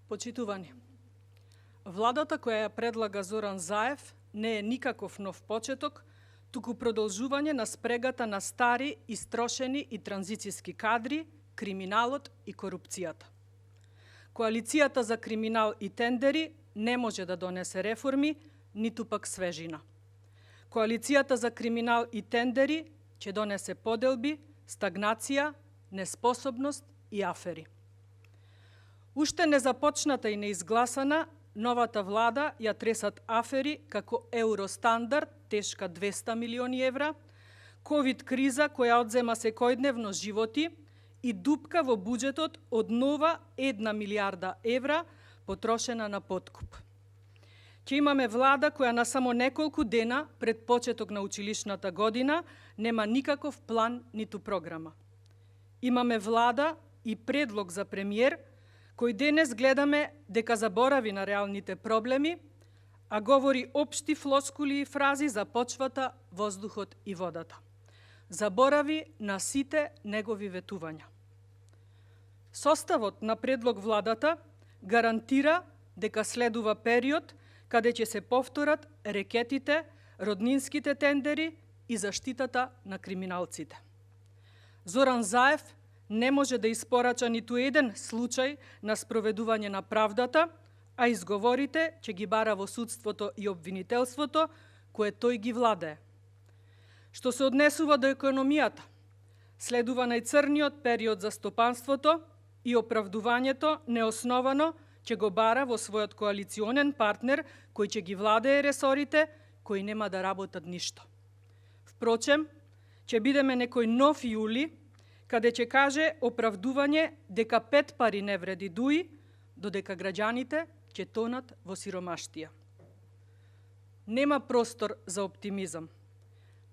Почитувани, владата која ја предлага Зоран Заев не е никаков нов почеток, туку продолжување на спрегата на стари, истрошени и транзицијски кадри, криминалот и корупцијата. Коалицијата за криминал и тендери не може да донесе реформи, ниту пак свежина. Коалицијата за криминал и тендери ќе донесе поделби, стагнација, неспособност и афери. Уште незапочната и неизгласана, новата влада ја тресат афери како евростандард тешка 200 милиони евра, ковид криза која одзема секојдневно животи и дупка во буџетот од нова 1 милиарда евра потрошена на подкуп. Ќе имаме влада која на само неколку дена пред почеток на училишната година нема никаков план ниту програма. Имаме влада и предлог за премиер кој денес гледаме дека заборави на реалните проблеми, а говори општи флоскули и фрази за почвата, воздухот и водата. Заборави на сите негови ветувања. Составот на предлог владата гарантира дека следува период каде ќе се повторат рекетите, роднинските тендери и заштитата на криминалците. Зоран Заев не може да испорача ниту еден случај на спроведување на правдата, а изговорите ќе ги бара во судството и обвинителството, кое тој ги владее. Што се однесува до економијата, следува најцрниот период за стопанството и оправдувањето неосновано ќе го бара во својот коалиционен партнер кој ќе ги владее ресорите, кои нема да работат ништо. Впрочем, ќе бидеме некој нов јули, каде ќе каже оправдување дека 5 пари не вреди дуи, додека граѓаните ќе тонат во сиромаштија. Нема простор за оптимизам.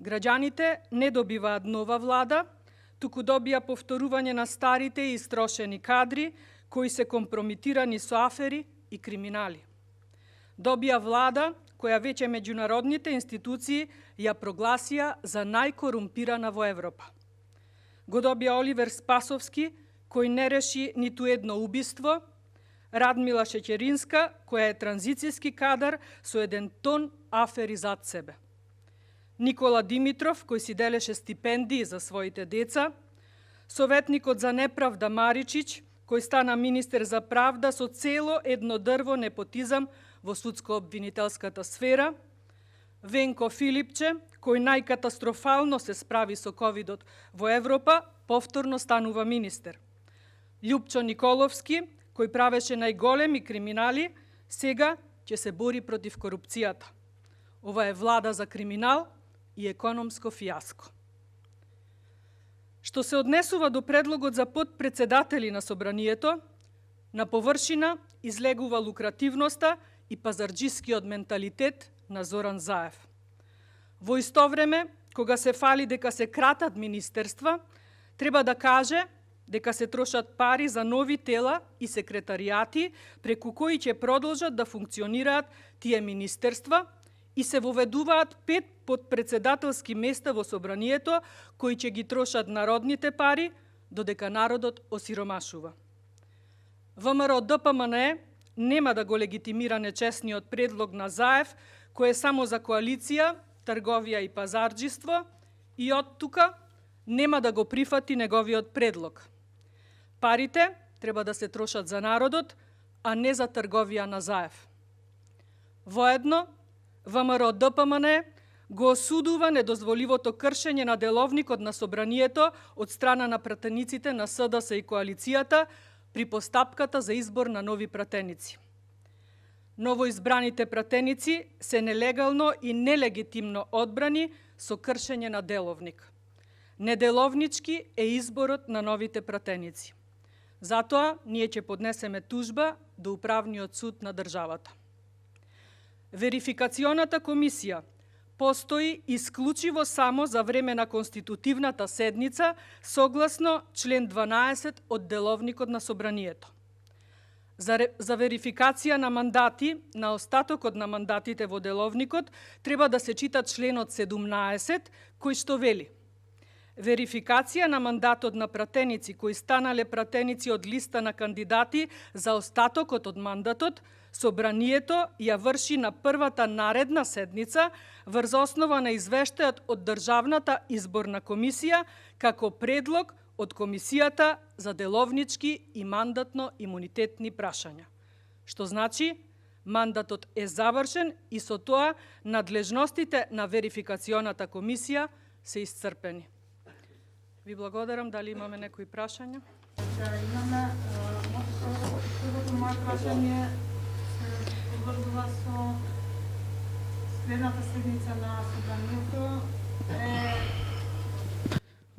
Граѓаните не добиваат нова влада, туку добија повторување на старите и истрошени кадри, кои се компрометирани со афери и криминали. Добија влада која веќе меѓународните институции ја прогласија за најкорумпирана во Европа. Го добија Оливер Спасовски, кој не реши ниту едно убиство, Радмила Шеќеринска, која е транзицијски кадар со 1 тон афери зад себе. Никола Димитров, кој си делеше стипендии за своите деца, советникот за неправда Маричич, кој стана министер за правда со цело едно дрво непотизам во судско-обвинителската сфера, Венко Филипче, кој најкатастрофално се справи со ковидот во Европа, повторно станува министер. Љупчо Николовски, кој правеше најголеми криминали, сега ќе се бори против корупцијата. Ова е влада за криминал и економско фијаско. Што се однесува до предлогот за подпредседатели на собранието, на површина излегува лукративноста и пазарџискиот менталитет на Зоран Заев. Во исто време, кога се фали дека се кратат министерства, треба да каже дека се трошат пари за нови тела и секретаријати, преку кои ќе продолжат да функционираат тие министерства и се воведуваат 5 подпредседателски места во собранието, кои ќе ги трошат народните пари, додека народот осиромашува. ВМРО ДПМНЕ нема да го легитимира нечесниот предлог на Заев, кој е само за коалиција, трговија и пазарџиство, и од тука нема да го прифати неговиот предлог. Парите треба да се трошат за народот, а не за трговија на Заев. Воедно, ВМРО ДПМНЕ го осудува недозволивото кршење на деловникот на собранието од страна на пратениците на СДС и коалицијата при постапката за избор на нови пратеници. Новоизбраните пратеници се нелегално и нелегитимно одбрани со кршење на деловник. Неделовнички е изборот на новите пратеници. Затоа ние ќе поднесеме тужба до Управниот суд на државата. Верификационата комисија постои исклучиво само за време на конститутивната седница, согласно член 12 од деловникот на собранието. За верификација на мандати, на остатокот на мандатите во деловникот, треба да се чита членот 17, кој што вели: верификација на мандатот на пратеници кои станале пратеници од листа на кандидати за остатокот од мандатот, Собранието ја врши на првата наредна седница врз основа на извештајот од Државната изборна комисија како предлог од Комисијата за деловнички и мандатно-имунитетни прашања. Што значи, мандатот е завршен и со тоа надлежностите на верификационата комисија се исцрпени. Ви благодарам. Дали имаме некои прашања? Да, имаме. Првото моје прашање се поврзува со следната седница на Собранието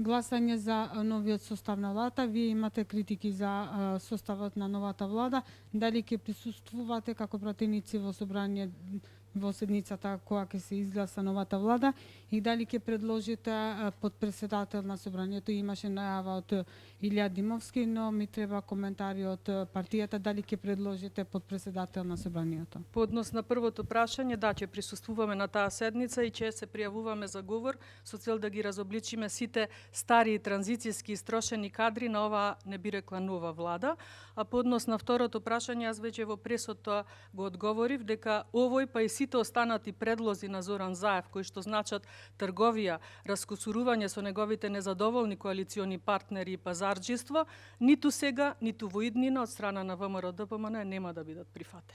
гласање за новиот состав на владата. Вие имате критики за составот на новата влада. Дали ќе присуствувате како пратеници во собрание во седницата која ќе се изгласа новата влада и дали ќе предложите подпредседател на собранието? Имаше најава од Илија Димовски, но ми треба коментари од партијата дали ќе предложите подпредседател на собранието. По однос на првото прашање, да, ќе присуствуваме на таа седница и ќе се пријавуваме за говор со цел да ги разобличиме сите стари транзицијски истрошени кадри на оваа, не би рекла, нова влада. А по однос на второто прашање, јас веќе во пресото го одговорив дека овој па и сите останати предлози на Зоран Заев, кои што значат трговија, раскусурување со неговите незадоволни коалициони партнери и пазарџиство, ниту сега, ниту во иднина од страна на ВМРО ДПМН нема да бидат прифатени.